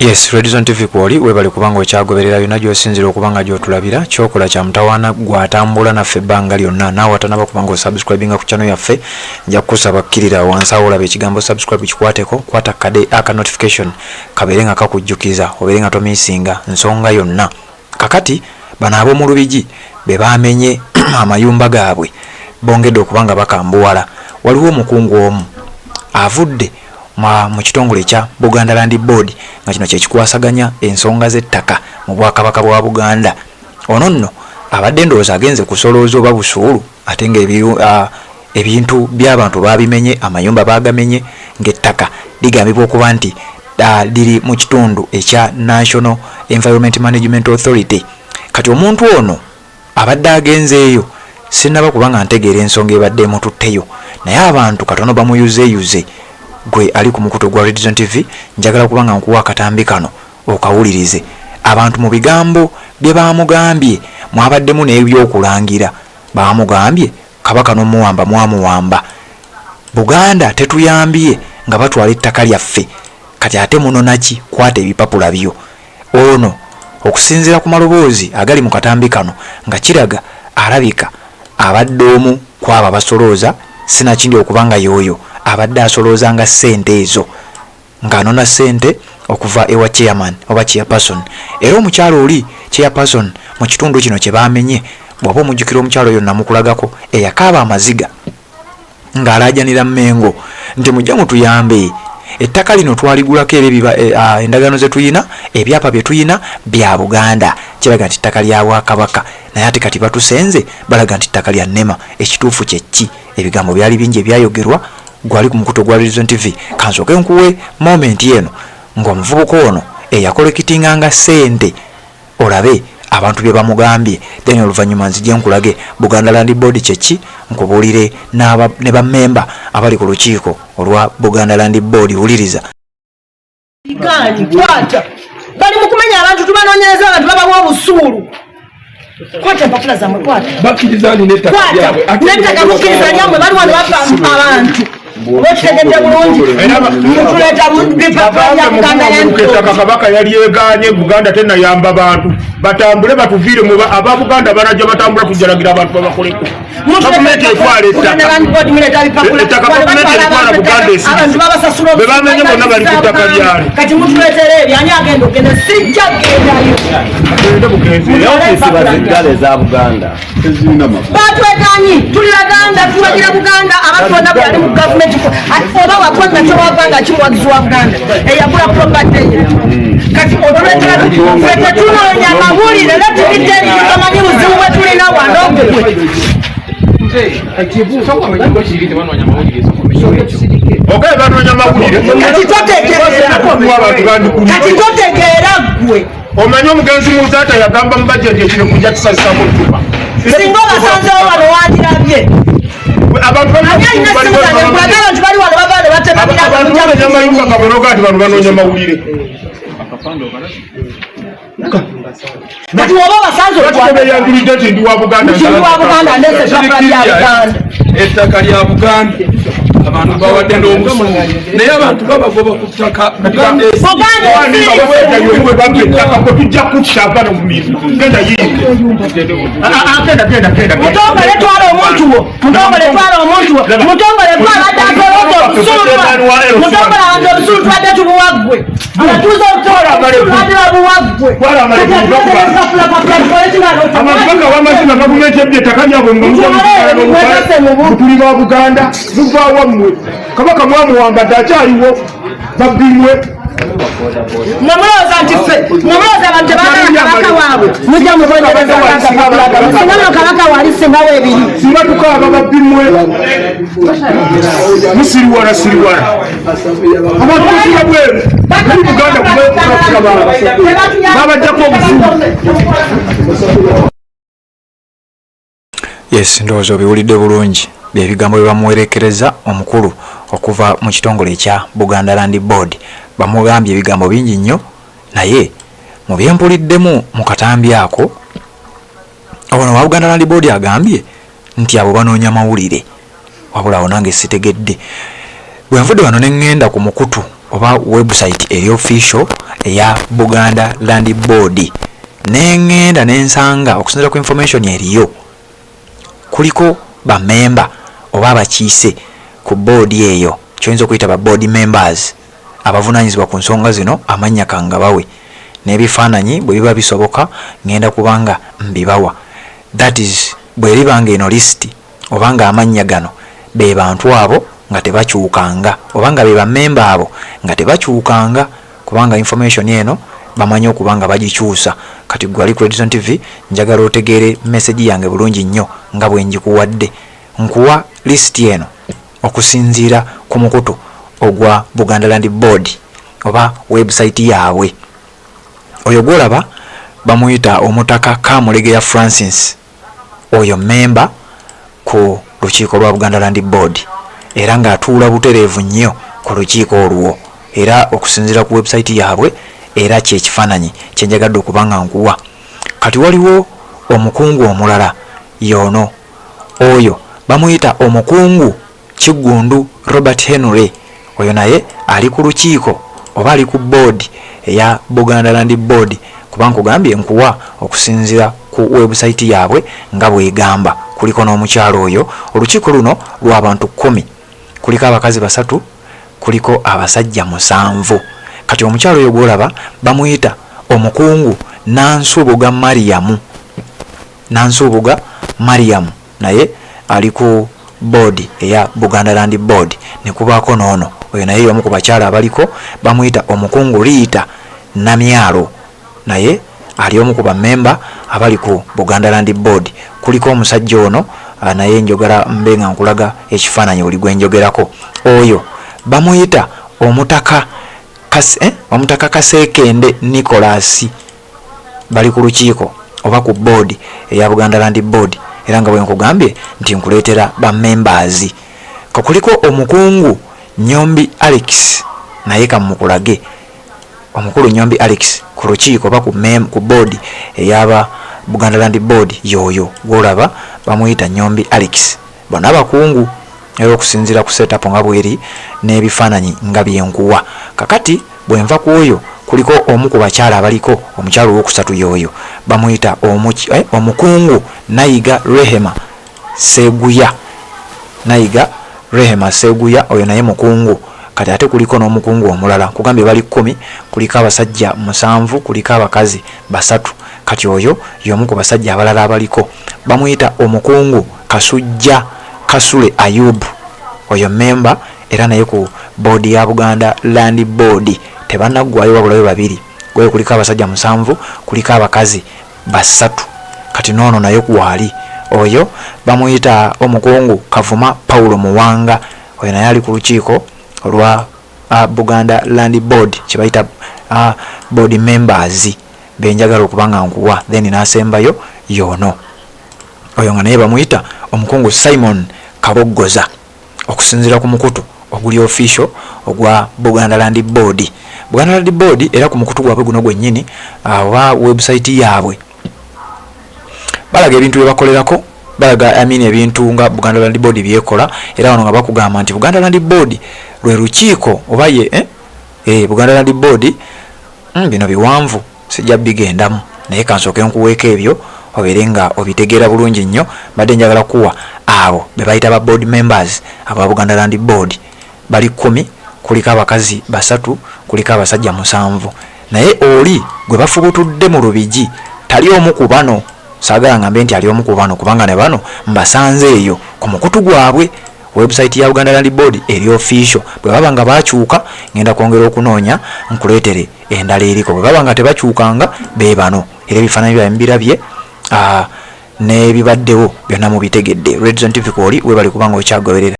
Yes, Redison TV kwoli webale kubanga okyagoberera yonna gy'osinzira okuba nga gy'otulabira. Kyokola kya mutawaana gw'atambula naffe ebbanga lyonna. Naawe atanaba kuba nga osubscribinga ku channel yaffe, nja kukusaba kkirira wansi awo olaba ekigambo subscribe kikwateko, kwata kade aka notification kabeere nga kakujjukiza obeere nga tomisinga nsonga yonna. Kakati bano ab'omu Lubigi be baamenye amayumba gaabwe bongedde okuba nga bakambuwala. Waliwo omukungu omu avudde mu kitongole ekya Buganda Land Board nga kino kye kikwasaganya ensonga z'ettaka mu Bwakabaka bwa Buganda. Ono nno abadde ndowooza agenze kusolooza oba busuulu ate nga ebintu by'abantu baabimenye, amayumba baagamenye ng'ettaka ligambibwa okuba nti liri mu kitundu ekya National Environment Management Authority. Kati omuntu ono abadde agenzeeyo sinnaba kuba nga ntegeera ensonga ebadde emututteyo, naye abantu katono bamuyuzeeyuze. Gwe ali ku mukutu ogwa Red Zone TV, njagala kuba nga nkuwa akatambi kano okawulirize. Abantu mu bigambo bye baamugambye mwabaddemu n'ebyokulangira. Baamugambye Kabaka n'omuwamba mwamuwamba. Buganda tetuyambye nga batwala ettaka lyaffe, kati ate munona ki? Kwata ebipapula byo. Ono okusinziira ku maloboozi agali mu katambi kano nga kiraga alabika abadde omu kwabo abasolooza sinakindi okuba nga yooyo abadde asoloozanga ssente ezo ng'anona ssente okuva ewa chairman oba chairperson. Era omukyala oli chairperson mu kitundu kino kye baamenye, bw'oba omujjukira omukyala oyo namukulagako eyakaaba amaziga ng'alaajanira Mmengo nti mujje mutuyambe ettaka lino twaligulako era ebiba e, endagaano ze tuyina ebyapa bye tuyina bya Buganda kiraga nti ttaka lya Bwakabaka naye ate kati batusenze balaga nti ttaka lya NEMA. Ekituufu kye ki? Ebigambo byali bingi ebyayogerwa. Gwali ku mukutu ogwa Reason TV, kansooke nkuwe momenti eno ng'omuvubuka ono eyakolekitinganga ssente olabe abantu bye bamugambye, then oluvannyuma nzije nkulage Buganda Land Board kye ki, nkubuulire ne bammemba abali ku lukiiko olwa Buganda Land Board. Wuliriza. Gaanyi kwata bali mu kumenya abantu, tubanoonyereza abantu babawa obusuulu. Kwata empapula zammwe, kwata. Bakkiriza nti n'ettaka lyabwe. N'ettaka mukkiriza lyammwe, bali wano bava abantu oba okitegedde bulungi, mutuleeta bipapula bya Buganda. Ettaka Kabaka yalyegaanye, Buganda tenayamba bantu batambule batuviire mu aba Buganda banajja batambula, tujalagira abantu babakoleko. Gavumenti etwala ettaka, ettaka gavumenti eritwala, Buganda esirise be bamenye bonna bali ku ttaka lyali. Kati mutuleetera ebyo, ani agenda okugenda? Sijja kugendayo. Agende bugenzi. Ofiisi baziggale eza Buganda. Batweganyi, tuli Baganda, tuwagira Buganda. Abantu bonna bwe bali mu gavumenti oba wakonna kyowava nga kimuwagizi wa Buganda eyagula property ye, kati otuleetera ffe tetunoonya mawulire. Letubidde eriyo, tomanyi buzibu bwe tulina wano gwe. Ogaye banoonya mawulire. Kati totegeera. Abantu bandikuli. Kati totegeera ggwe. Omanyi omugenzi Muzaata yagamba mu bajeti ekiro kujja kisazisaamu olutuba. Singa obasanzewo wano wandirabye. Abantu ani alina essimu zange nkulaga abantu bali wano bava ne batemamira. Abantu bamenya amayumba gabwe noga nti bano banoonya mawulire. Kati woba obasanze. Oyanjulidde nti ndi wa Buganda. Nti ndi wa Buganda, ndeese ebipapula bya Buganda. Ettaka lya Buganda abantu bawadde n'obusuulu, naye abantu babagoba ku ttaka. Buganda Buganda. Ettaka kwe tujja kutta bano mu mizi. Genda yinge. Genda, genda, genda. Mutongole, twala omuntu wo. Mutongole, twala omuntu wo. Mutongole, gwe abadde asolooza obusuulu. Mutongole, abantu obusuulu tubadde tubuwa ggwe. Abatuuze obusuulu tubadde babuwa ggwe. Twala Kati amalebe. atuleetera ebipapulapapula tukole kino. Abantu bagawa amazima, gavumenti ebbye ettaka lyabwe nga Mutwale, mwegase mu bu- mutuli ba Buganda muva wammwe. Kabaka mwamuwambadde akyaliwo, babbimwe. Mwe mulowooza nti ffe, mwe mulowooza abantu tebaagala kabaka waabwe. Mujja mubondereza kabaka. Singa no kabaka waali, singawo ebiri. Singa tukaaba, babbimwe musiriwala siriwala. Abantu basula bweru muli Buganda babajjako obusuulu. Yes, ndowooza obiwulidde bulungi byebigambo bye bamuwerekereza omukulu okuva mu kitongole ekya Buganda Land Board. Bamugambye ebigambo bingi nnyo, naye mu byempuliddemu mu katambi ako, ono wa Buganda Land Board agambye nti abo banoonya mawulire. Wabula awo nange sitegedde. Bwe nvudde wano ne ŋŋenda ku mukutu oba website eri official eya Buganda Land Board, nengenda nensanga okusinziira ku information eriyo kuliko bamemba oba abakiise ku board eyo, kyoyinza okuyita ba board members abavunanyizibwa ku nsonga zino. Amannya kangabawe n'ebifaananyi bwe biba bisoboka, ngenda kubanga mbibawa. That is, bweribanga eno list oba nga amannya gano be bantu abo nga tebakyukanga, oba nga be bamemba abo nga tebakyukanga, kubanga information eno bamanyi okuba nga bagikyusa. Kati gwe ali ku Redison TV, njagala otegeere message yange bulungi nnyo nga bwe ngikuwadde. Nkuwa list eno okusinziira ku mukutu ogwa Buganda Land Board oba website yaabwe. Oyo gwolaba bamuyita Omutaka Kamulegeya Francis. Oyo memba ku lukiiko lwa Buganda Land Board era ng'atuula butereevu nnyo ku lukiiko olwo, era okusinziira ku website yaabwe, era kyekifaananyi kyenjagadde okuba nga nkuwa. Kati waliwo omukungu omulala yoono, oyo bamuyita Omukungu Kiggundu Robert Henry. Oyo naye ali ku lukiiko oba ali ku board eya Buganda Land Board, kuba nkugambye nkuwa okusinziira ku website yaabwe nga bwegamba. Kuliko n'omukyalo oyo. Olukiiko luno lw'abantu 10, kuliko abakazi 3, kuliko abasajja 7. Kati omukyalo oyo gwolaba bamuyita Omukungu Nansubuga Mariamu. Nansubuga Mariamu naye ali ku board eya Buganda Land Board. Nekubaako noono, oyo naye y'omu ku bakyala abaliko, bamuyita Omukungu Riita Namyalo, naye ali omu ku bamemba abali ku Buganda Land Board. Kuliko omusajja ono, naye njogera mbe nga nkulaga ekifaananyi buli gwe njogerako. Oyo bamuyita Omutaka Kaseekende Nicholas. Bali ku lukiiko oba ku board eya Buganda Land Board, era nga bwe nkugambye nti nkuleetera ba members. Kuliko Omukungu Nyombi Alex, naye kamukulage Omukulu Nyombi Alex ku lukiiko oba ku board eyaba Buganda Land Board. Yoyo gwolaba bamuyita Nyombi Alex. Bonna abakungu, era okusinziira ku setup nga bweri n'ebifaananyi nga byenkuwa. Kakati bwenva ku oyo, kuliko omu ku bakyala abaliko, omukyala owokusatu yoyo bamuyita Omukungu Nayiga Rehema Seguya. Nayiga Rehema Seguya, oyo naye mukungu. Kati ate kuliko n'omukungu omulala. Kugambye bali 10, kuliko abasajja 7, kuliko abakazi 3. Kati oyo y'omu ku basajja abalala abaliko, bamuyita Omukungu Kasujja Kasule Ayubu. Oyo memba era naye ku boodi ya Buganda Land Board. Tebanaggwayo, wabulayo babiri. Gwe kuliko abasajja 7, kuliko abakazi 3. Kati noono naye kwali, oyo bamuyita Omukungu Kavuma Paulo Muwanga. Oyo naye ali ku lukiiko olwa Buganda Land Board, kyebayita board members benjagala okuba nga nkuwa. Then n'asembayo yoono, oyo nga naye bamuyita Omukungu Simon Kaboggoza, okusinziira ku mukutu oguli official ogwa Buganda Land Board. Buganda Land Board era ku mukutu gwabwe guno gwennyini oba website yaabwe balaga ebintu bye bakolerako, balaga, I mean, ebintu nga Buganda Land Board byekola. Era wano nga bakugamba nti Buganda Land Board lwe lukiiko oba ye Buganda Land Board, bino biwanvu sijja bigendamu, naye kansooke nkuweeko ebyo obeere nga obitegeera bulungi nnyo. Mbadde njagala kuwa abo be bayita ba board members aba Buganda Land Board. Bali 10, kuliko abakazi 3, kuliko abasajja 7. Naye oli gwe bafubutudde mu Lubigi tali omu ku bano. Saagala ngambe nti ali omu ku bano, kubanga ne bano mbasanze eyo ku mukutu gwabwe, website ya Buganda Land Board eri official. Bwe baba nga bakyuka, ngenda kwongera okunoonya nkuleetere endala eriko. Bwe baba nga tebakyukanga, be bano, era ebifaananyi byabwe mubirabye n'ebibaddewo byonna mubitegedde. Redzone TV kwoli, webale kubanga okyagoberera.